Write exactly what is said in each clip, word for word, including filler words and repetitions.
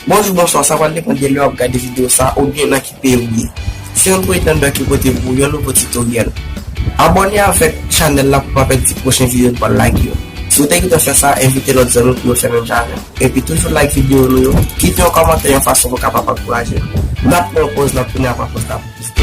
Bonjou, bonswa, sa pral depann de lè w ap gade videyo sa a oubyen nan ki peyi w ye. Si w twouve w nan dòt ki pote pou yon nouvo titoryèl, abòne avèk chanèl la pou w pa pèdi pwochen videyo n pral lage yo. Si w te gentan fè sa, envite lòt zanmi w pou yo fè menm jan avè w. Epi toujou like videyo nou yo, kite yon kòmantè yon fason pou w kapab ankouraje nou. N ap pran yon pòz, n ap tounen apre pòz la pou plis.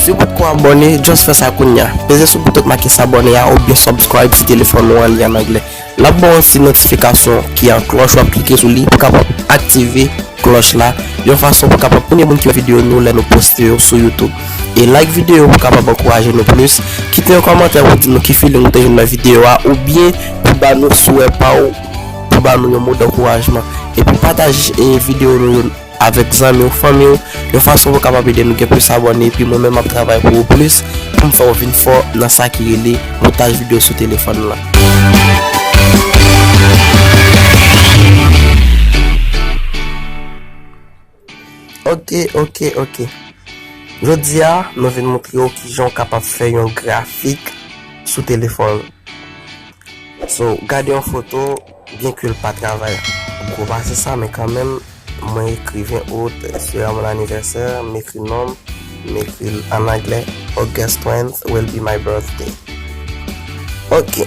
Si w potko abòne, just fè sa kounye a. Peze sou bouton k make s'abonner a oubyen subscribe si telefòn ou an li an anglè. L ap ba w yon ti notifikasyon ki an klòch, w ap klike sou li pou w kapab aktive klòch la, yon fason pou w kapab premye moun ki wè videyo nou lè nou poste yo sou YouTube. E like videyo pou w kapab ankouraje nou plis. Kite yon kòmantè pou w di nou ki feeling ou te jwenn nan videyo a, oubyen pou w ba nou swè pa w, pou w ba nou yon mo dankourajman. Epi pataje, e, videyo nou yo avèk zanmi w, fanmi w, yon fason pou w kapab ede nou gen plis abòne, epi mwen menm m ap travay pou ou plis, pou m fè w vin fò nan sa ki rele montaj videyo sou telefòn lan. Ok, ok, ok. Jodi a, nou vin montre w kijan w kapab fè yon grafik sou telefòn. So, gade yon foto, byen ke l pa travay gwo pase sa, men kanmenm, mwen ekri ven out, sera mon anniversaire, m ekri non m, m ekri l an anglè, August twenty will be my birthday. Ok.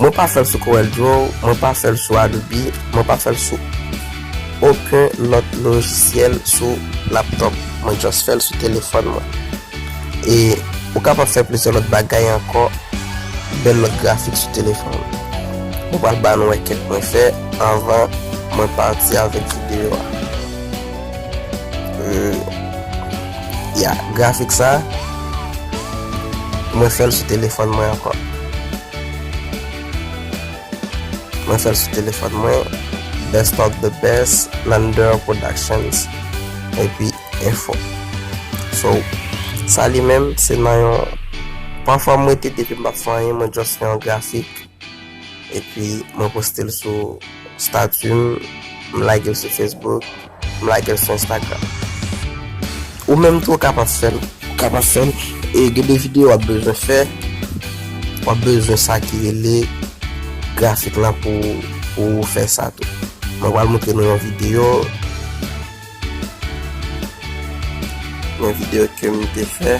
Mwen pa fè l sou Corel Draw, mwen pa fè l sou Adobe, mwen pa fè l sou okenn lòt lojisyèl sou laptop. Mwen just fè l sou telefòn mwen. E ou kapab fè plizyè lòt bagay ankò, bèl lòt grafik sou telefòn. Mwen pral ba nou wè kèk mwen fè anvan mwen pati avèk videyo a. Hmm. Ya, grafik sa, mwen fè l sou telefòn mwen ankò. Mwen fè l sou telefòn mwen, Best of the Best, Lander Productions, epi enfo. So, sa li menm, se nan yon, pafwa mwen rete depi m p ap fè anyen, mwen just fè yon grafik, epi mwen poste l sou stati m, m lage l sou Facebook, m lage l sou Instagram. Ou menm tou, ou kapab fè l. Ou kapab fè l. E gen de videyo w ap bezwen fè. W ap bezwen sa ki rele grafik lan pou, pou ou fè sa tou. Mwen pral montre nou yon videyo. Yon videyo ke m te fè.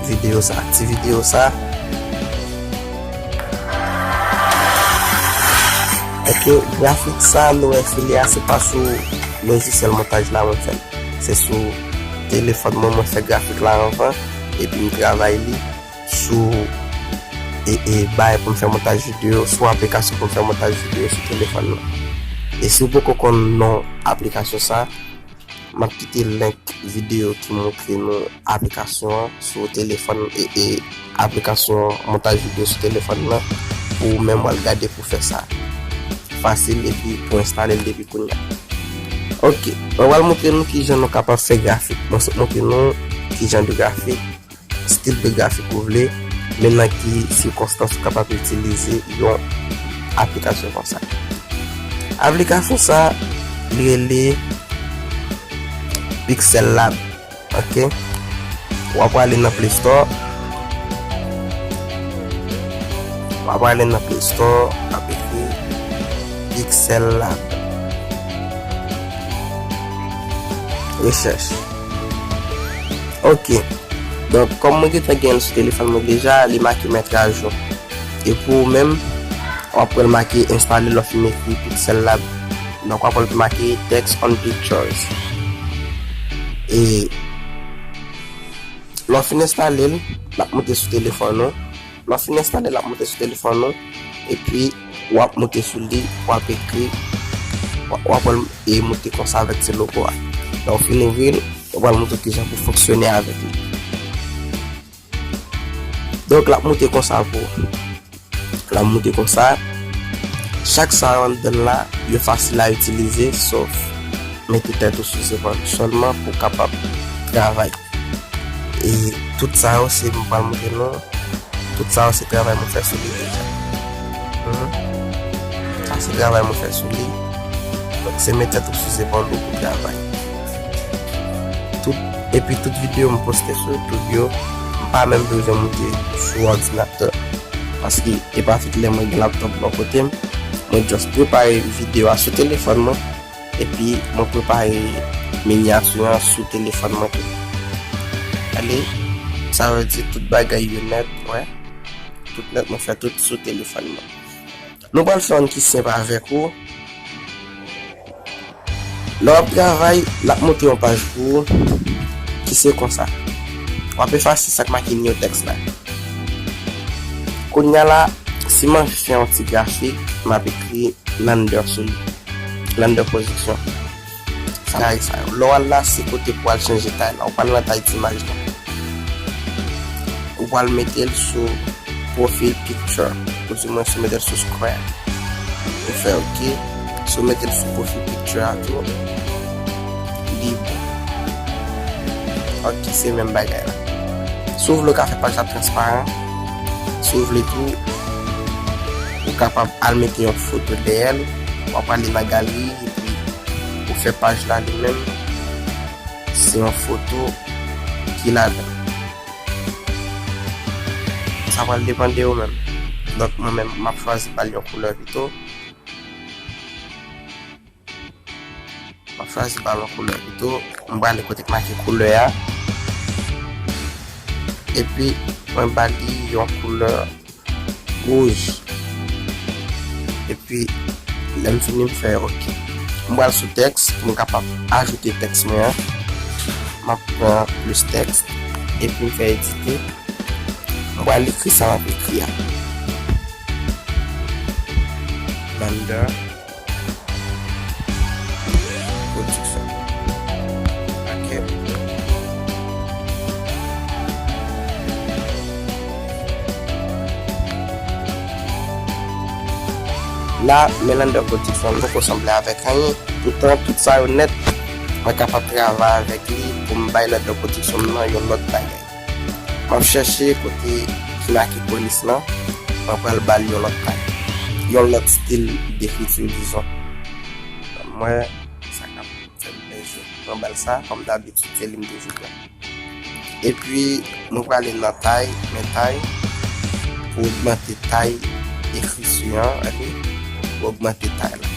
Videyo sa, ti videyo sa. Ok, grafik sa nou wè file a, se pa sou lojisyèl montaj la mwen fè l. Se sou telefòn mwen, mwen fè grafik la anvan, epi m travay li sou, e, e, bay pou m fè montaj videyo, sou aplikasyon pou m fè montaj videyo sou telefòn nan. E si w poko konn non aplikasyon sa, m ap kite link videyo ki montre nou aplikasyon an sou telefòn, e, e, aplikasyon montaj videyo sou telefòn nan pou ou menm w al gade pou fè sa. Fasil epi pou enstale l depi kounye a. Ok, mwen pral montre nou kijan nou kapab fè grafik. Mwen sot montre nou kijan de grafik, stil de grafik ou vle, men nan ki sikonstans ou kapab itilize yon aplikasyon konsa. Aplikasyon sa, li rele Pixel Lab. Ok. W ap prale nan Play Store. W ap prale nan Play Store, w ap ekri Pixel Lab. Rechèch. Ok. Donk, kòm mwen gentan gen l sou telefòn mwen deja, li make mèt ajou. E pou ou menm, w ap wè l make enstale lè w fin ekri Pixel Lab. Donk, w ap wè l make Text on Pictures. E lè w fin enstale l, l ap moute sou telefòn ou. Lè w fin enstale l, l ap moute sou telefòn ou. Epi, w ap moute sou li, w ap ekri, w ap, w ap wè l e moute konsa avèk ti logo a. Lè w fin ouvri l, yo pral montre w kijan pou fonksyone avèk li. Donk, l ap moute konsa pou ou. L ap moute konsa. Chak sa yo anndan l la, yo fasil a itilize, sòf mete tèt ou sou zepòl sèlman pou w kapab travay. E tout sa yo, se m pral montre nou, tout sa yo, se travay mwen fè sou li deja. Mhm. Sa, se travay mwen fè sou li. Donk, se met tèt ou sou zepòl ou pou travay. Tout, epi tout videyo m poste sou YouTube yo, m pa menm bezwen moute sou òdinatè. Paske e pa tout lè mwen gen laptòp bò kote m, mwen just prepare videyo a sou telefòn mwen, epi mwen prepare minyati an sou telefòn mwen tou. Gade, sa vle di tout bagay yo nèt, wè. Tout nèt, mwen fè tout sou telefòn mwen. Nou pral fè youn ki senp avèk ou. Lè w ap travay, l ap monte yon paj pou ou ki se konsa. W ap efase sa k make New Text la. Kounye a la, si m anvi fè yon ti grafik, m ap ekri Lander sou li. Lander Production. Sa, sa yo. Lè w al la, se kote pou w al chanje tay la. Ou pral nan tay ti imaj la. Ou pral mete l sou profile picture. Ou di mwen si w mete l sou square. Ou fè ok. Si w mete l sou profile picture a tou, li bon. Ok, se menm bagay la. Si w vle, w ka fè paj la transparan. Si w vle tou, ou kapab al mete yon foto dèyè l. W ap ale nan galri, epi ou fè paj la li menm. Se yon foto ki ladan. Sa pral depann de ou menm. Donk, mwen menm, m ap chwazi ba l yon koulè pito. M ap chwazi ba l yon koulè pito. M prale kote k make koulè a. Epi, mwen ba li yon koulè wouj. Epi, lè m fini, m fè ok. M pral sou tèks pou m kapab ajoute tèks mwen an. M ap pran plis tèks. Epi, m fè edite. M pral ekri sa m ap ekri a. Lander Production. Ok. La, men Lander Production poko sanble avèk anyen. Poutan, tout sa yo nèt, mwen kapab travay avèk li pou m bay Lander Production nan yon lòt bagay. M ap chèche kote ki make polis lan. Mwen pral ba l yon lòt tay. Yon lòt stil dekriti, dizon. Mwen, sa k ap fè m plezi. Mwen ba l sa, kòm dabitid, se li m toujou pran. Epi, mwen prale nan tay, men tay, pou ogmante tay ekriti an, ok? Pou ogmante tay la.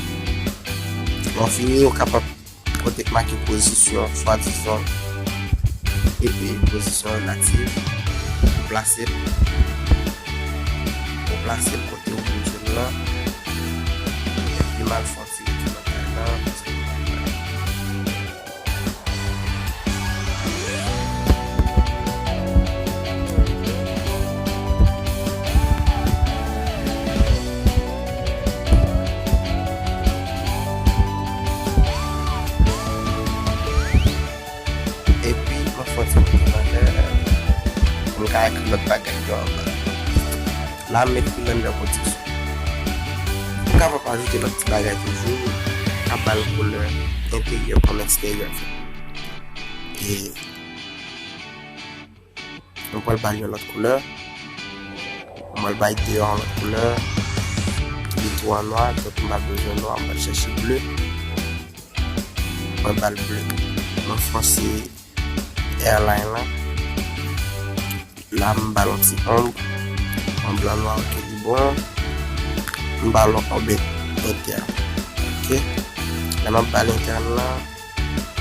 Lè w fini, ou kapab kote k make pozisyon, swadizan, epi pozisyon relatif, ou plase l, ou plase l kote ou bezwen l lan, epi m al fè yon ti retounen nan kay lan, paske m pa kwè. Epi, mwen fè yon ti kote nan lè pou m ka ekri lòt bagay yo anba. La, m ekri Lander Production. Ou kapab ajoute lòt ti bagay toujou, ou ka ba l koulè enteryè kòm eksteryè. E Mwen pral ba l yon lòt koulè. Mwen pral bay deyò a yon lòt koulè. Li tou an nwa, donk mwen pa bezwen nwa, mwen pral chèche ble. Mwen ba l ble. Mwen fòse airline lan. La, m ba l yon ti onb. Yon blan nwa, ok, li bon. M ba l yon onb entèn. Ok. Lè m ap ba l entèn lan,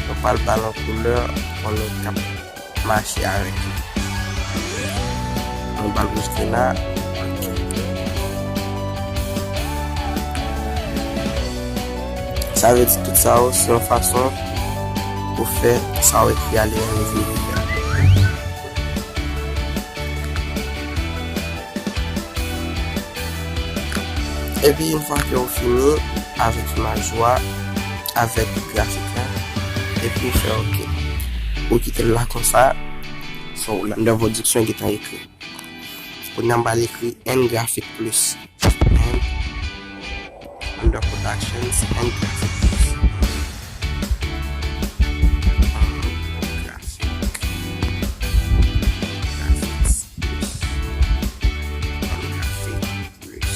mwen pral ba l yon koulè, konnen k ap mache avèk li. Mwen ba l wouj grena. Sa vle di tout sa yo, se yon fason pou fè sa w ekri a li menm li vin pi bèl. Epi, yon fwa ke ou fini avèk imaj ou a, avèk grafik la, epi ou fè ok. Ou kite l la konsa, so, Lander Production gentan ekri. Kounye a, m pral ekri N Graphic Plus. N, Under Productions and Graphic Plus. Graphic. Graphics Plus. And Graphic Plus.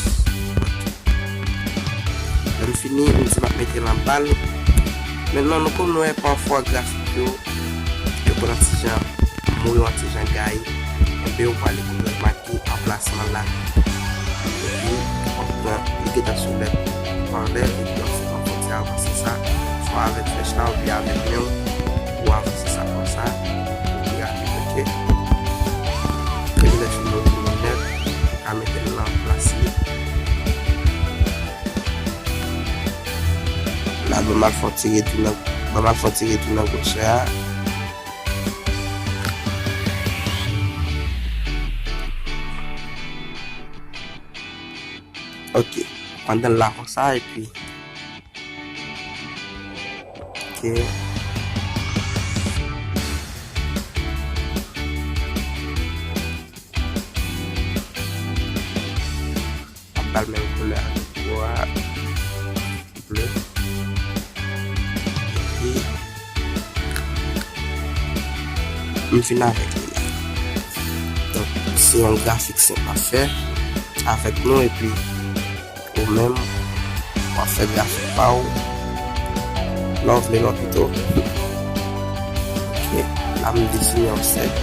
Ok. Lè m fini, m di m ap mete l anba l. Mentnan, nou konn wè pafwa grafik yo, yo konn yon ti jan mou, yon ti jan gaye. Enben, ou pral kouvri anplasman la. Epi, w ap pran, li gentan sou lèt anlè, epi w ap fè yon ti avanse sa, swa avèk flèch la, oubyen avèk men w, ou avanse sa konsa, epi rapid, ok? Epi lè fini, ou fini nèt, ou ka mete l nan plas li. La, ban m al fè yon ti retounen, ban m al fè yon ti retounen gwosè a. Ok. Pandan l la konsa, epi. Ok. Ap ba l menm koulè avèk gwo a. Ble. Epi, m fin avèk li la. Donk, se yon grafik senp m ap fè avèk nou, epi ou menm, w ap fè grafik pa w. Lè w vle, non, pito. Ok, la, m desine yon sèk.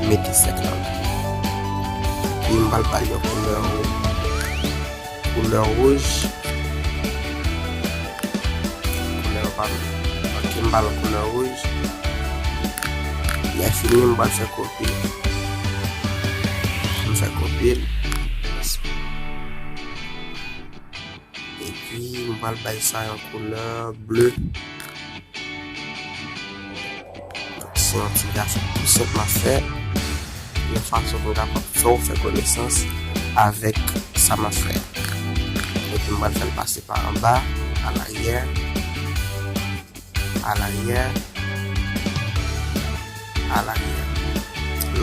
M mete sèk la. Epi, m pral ba l yon koulè, koulè wouj. Koulè pa m. Ok, m ba l koulè wouj. Lè fini, m pral fè kopi. M fè kopi l. Epi, m pral bay sa yon koulè ble. Se yon ti grafik tou senp m ap fè. Yon fason pou m kapab fè w fè konesans avèk sa m ap fè. Epi m pral fè l pase pa anba, alaryè, alaryè, alaryè.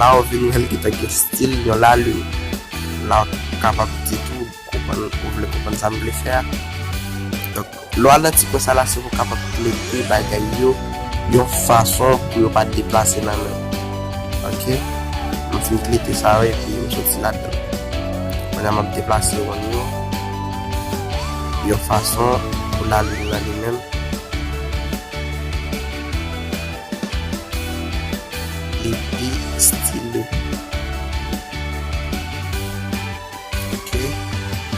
La, w vin wè l gentan gen stil yon lalin. La, w kapab di tou, konprann, ou vle konprann sa m vle fè a. Donk, lè w al nan ti kwen sa la, se pou w kapab klete bagay yo yon fason pou yo pa deplase nan men w. Ok? M fin klete sa yo epi m soti ladan l. Kounye a m ap deplase wonn yo yon fason pou lalin nan li menm li pi stile. Ok,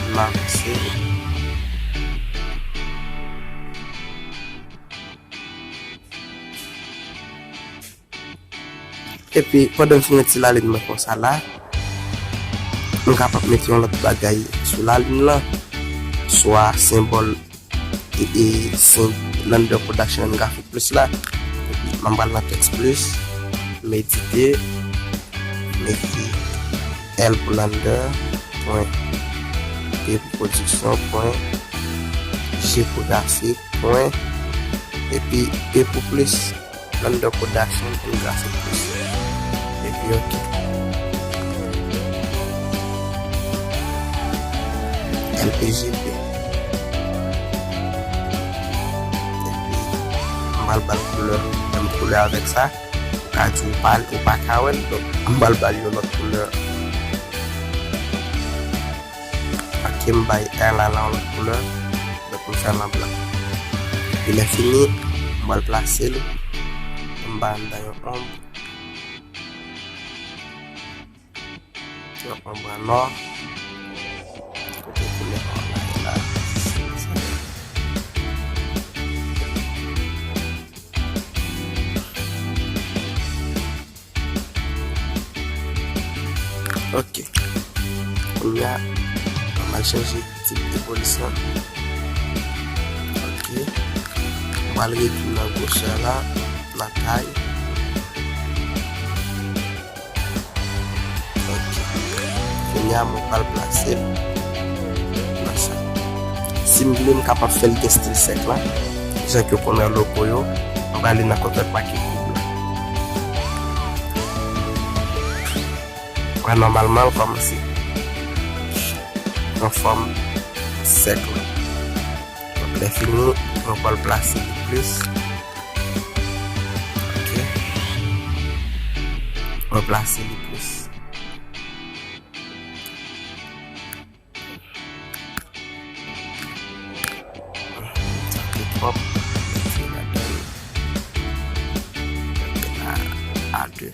m avanse. Epi, pandan m fin met ti lalin mwen konsa la, m kapab mete yon lòt bagay sou lalin lan, swa senbòl e, e, sen-, Lander Production Graphic Plus la. Epi, m pral nan tèks plus, m edite, m ekri L pou Lander, pwen, P pou pwodiksyon, pwen, G pou grafik, pwen, epi P pou plus, Lander Production and Graphic Plus. Epi ok. L P G P. Epi, m pral ba l koulè, menm koulè avèk sa. Ou ka di ou pa, ou pa ka wè l, donk, m pral ba l yon lòt koulè. Ok, m bay L la yon lòt koulè, donk, m fè l an blan. Epi, lè fini, m pral plase l anba anndan yon onb. Yon onb an nò. Kote koulè an la ye la. Ok. Kounye a, m al chanje tip de polis lan. Ok. M al retounen nan gwosè la, nan tay. Ok. Kounye a, mwen pral plase l nan sa. Si m vle, m kapab fè l gen stil sèk la. Jan ke w konn wè logo yo, m prale nan kontèk pake koub la. Wè, nòmalman, l kòmanse pran fòm sèk la. Donk, lè fini, mwen pral plase li plis. Ok. Mwen plase li plis. Sa pi pwòp. Mete ladan. Mete la a de.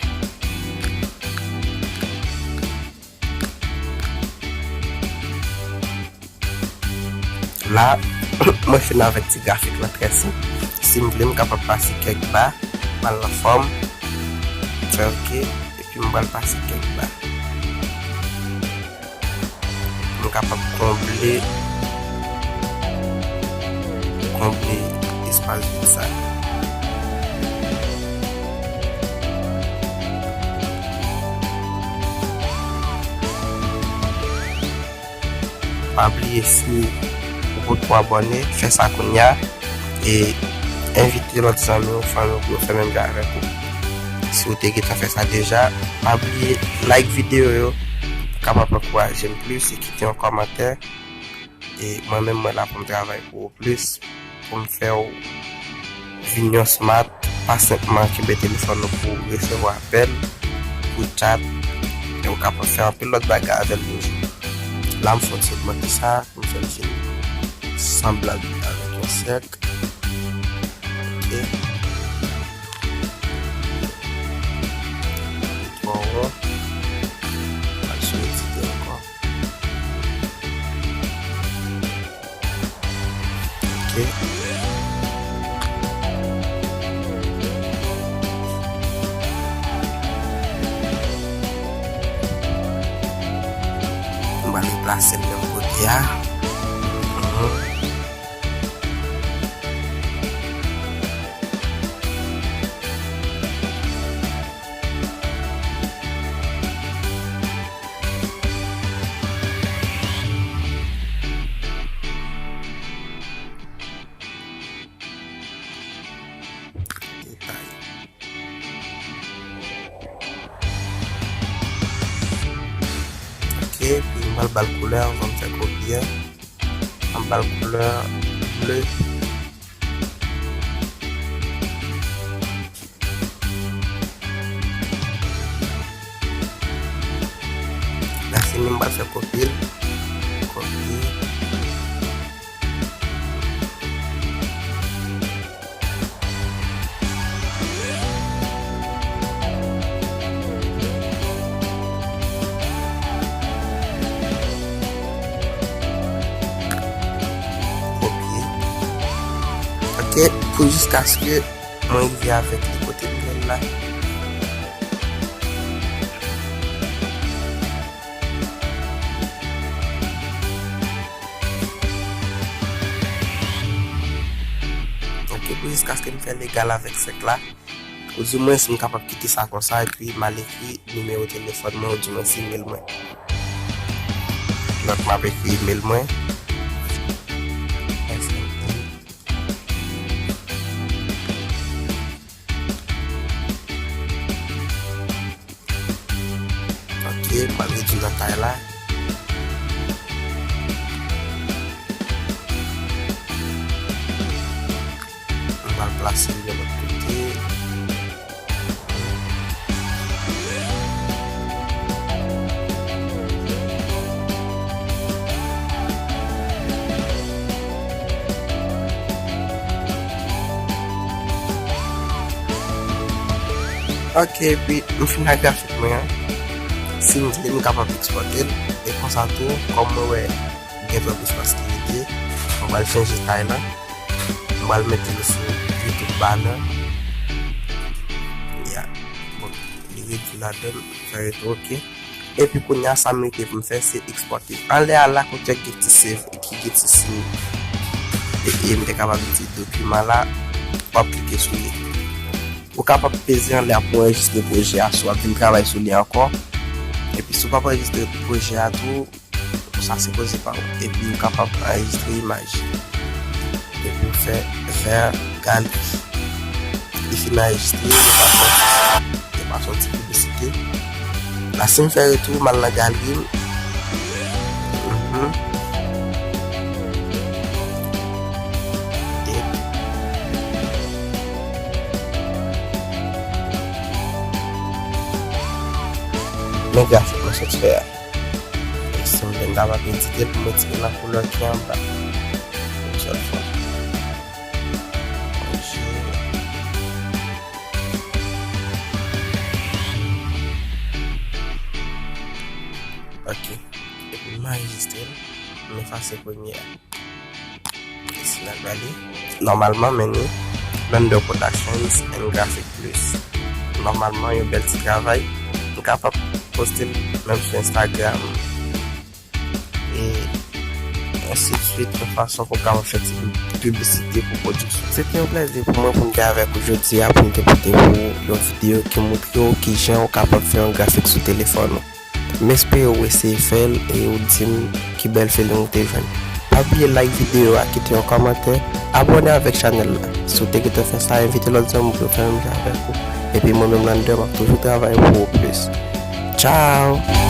La, mwen fin avèk ti grafik lan trè senp. Si m vle, m kapab pase kèk ba, m al nan fòm, fè ok, epi m pral pase kèk ba. M kapab konble, konble espas vid sa. Pa bliye, si ou potko abòne, fè sa kounye a. E envite lòt zanmi w, fanmi w pou yo fè menm jan avèk ou. Si w te gentan fè sa deja, pa bliye like videyo yo, pou kapab ankouraje m plis e kite yon kòmantè. E mwen menm, mwen la pou m travay pou ou plis, pou m fè w vin yon smart, pa senpman kenbe telefòn ou pou resevwa apèl, pou chat, e ou kapab fè anpil lòt bagay avè l toujou. La, m fè w ti ogmante sa, pou m fè l vin sanblab avèk yon sèk. Ok. Twò won. Al sou editè ankò. Ok. M pral replase l menm kote a. Mhm. Detay. Ok, epi m pral ba l koulè, anvan m fè kopye a. M ap ba l koulè ble. La fini, m pral fè kopye l. Kopye. Kopye. Ok, pou jiskaske mwen rive avèk li kote m vle l la. Ok, pou jiskaske m fè l egal avèk sèk la, oudimwens m kapab kite sa konsa, epi m al ekri nimewo telefòn mwen, oudimwens imel mwen. Donk, m ap ekri imel mwen. S M I. Ok, m ap redwi nan tay la. M pral plase li yon lòt kote. Ok, epi m fin ak grafik mwen an. Si m vle, m kapab ekspòte l. E konsa tou, kòm mwen wè gen twòp espas ki rete, mwen pral chanje tay la. Mwen pral mete l sou YouTube banner. Ya. Bon, li rete ladan l, sa rete ok. Epi kounye a, sa m rete pou m fè, se ekspòte. Anlè a la, kote ki gen ti save, ki gen ti siy, e, e m te kapab di dokiman la, w ap klike sou li. Ou kapab peze anlè a pou anrejistre pwojè a, si w ap vin travay sou li ankò. Epi si w p ap anrejistre pwojè a tou, sa se koze pa ou. Epi ou kapab anrejistre imaj. Epi ou fè vè galeri. Li fin anrejistre, li pa sòti. Li pa sòti piblisite. La, si m fè retou, m al nan galeri m. Mhm. Yon grafik mwen sot fè a. E si m vin ta va edite l pou m retire nan koulè ki anba. Yon sèl fwa. Ok. Ok. Epi m anrejistre l. M efase premye a. Si n al gade, nòmalman, men nou, Blunder Productions and Graphic Plus. Nòmalman, yon bèl ti travay. M kapab poste l menm sou Instagram. E ensi de swit, yon fason pou w kapab fè ti piblisite pou pwodiksyon. Se te yon plèzi pou mwen pou m te avèk ou jodi a, pou m te pote pou ou yon videyo ki montre w kijan ou kapab fè yon grafik sou telefòn ou. M espere w eseye fè l e w di m ki bèl feeling w te jwenn. Pa bliye like videyo a, kite yon kòmantè, abòne avèk chanèl la. Si w te gentan fè sa, envite lòt zanmi w pou yo fè menm jan avèk ou. Epi mwen menm Lander, m ap toujou travay pou ou plis. Tchao!